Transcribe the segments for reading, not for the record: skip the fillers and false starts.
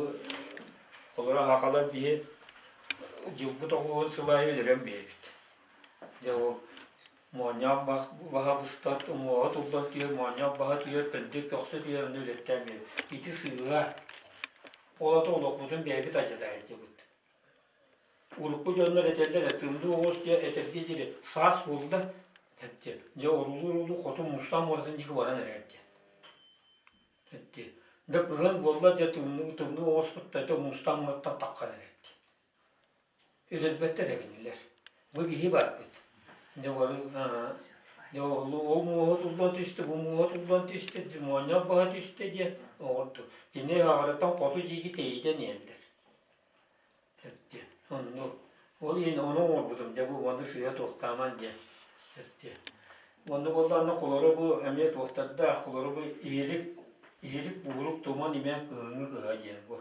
бу холоро сахалар биһи дьылбыт оҕуһун сыл аайы өлөрөн биһэбит. Дьэ ол моонньоох баһа быстар, уҥуоҕа туллан түһэр, моонньоох баһа түһэр, кырдьык көхсө түһэр, онно үлэттээн биһэбит. Ити сыыһа. Ол ата олохпутун бэйэбит алдьата сылдьабыт. Урукку дьоннор этэллэр тымныы оҕус диэн этэргэ диэри саас буолла эттэ дьэ орулуу-орулуу хотун мустаан муоратын диэки баран эрэр диэн эттэ да кыһын буолла дьэ тымныы тымныы оҕуспут да этэ мустаан муораттан таххан эрэр диэн өлөрбөттөр ээ кинилэр бу биһи барбыт дьэ бары дьэ ол муоһа туллан түстэ бу муоһа туллан түстэ моонньоох баһа түстэ диэн оҕорду кини аҕарыттан хоту диэки тэйитэн иһэллэр Эттэ. Оннук. Ол иһин ону оҥорбутум, дьэ бу маннык сыыһа туохтааман диэн. Эттэ. Оннук буоллаҕына холоро бу эмиэ туохтардаах, холоро бу иһирик, иһирик буһурук туман имээн кыһыҥҥы кыһа диэн бу.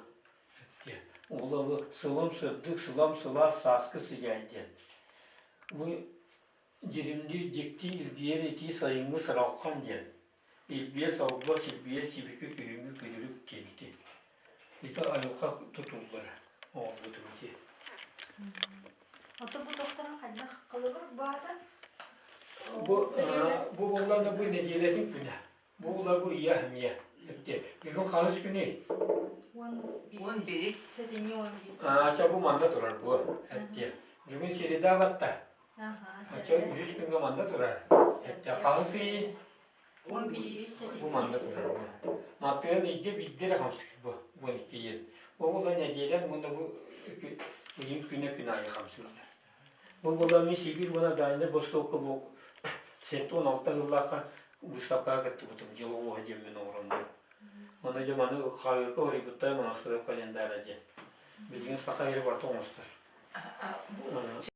Эттэ. Уола бу сылым сырдык, сылам сылаас сааскы сыдьаай диэн. Бу дьиримниир дьикти илгийэр итии сайыҥҥы сыралхан диэн. Илбиэс албас, силбиэс сибики күһүҥҥү күдүрүк диэн ити. Ити айылҕа тутуллара оҥорбутум ити. Ото бу тохторон хайдах холобур баата? Бу бу буоллаҕына бу нэдиэлэтин күнэ. Бу буолар бу ийэ эмиэ. Бүгүн хаһыс күнүй? 11. Сэтинньи 11. Аача бу манна турар бу. Эттиэ. Бүгүн среда батта. Ача үһүс күҥҥэ манна турар. Эттэ хаһыс ыйы? Бу манна турар бу. Маттыан ыйга биирдэ эрэ хамсыыр бу. 12 ыйын. Ол була нэдиэлэн уонна бу ыйын күнэ күн аайы хамсыыллар. Бу була мин Сибирь уонна Дальнай Востокка бу 76 сыллаахха выставкаҕа кыттыбытым дьыл оҕуһа диэммин оҥороммун. Онно дьэ маны хаһыакка уруйбуттара монастырь календара диэн. Билигин саха сирэ барыта оҥостор. Бу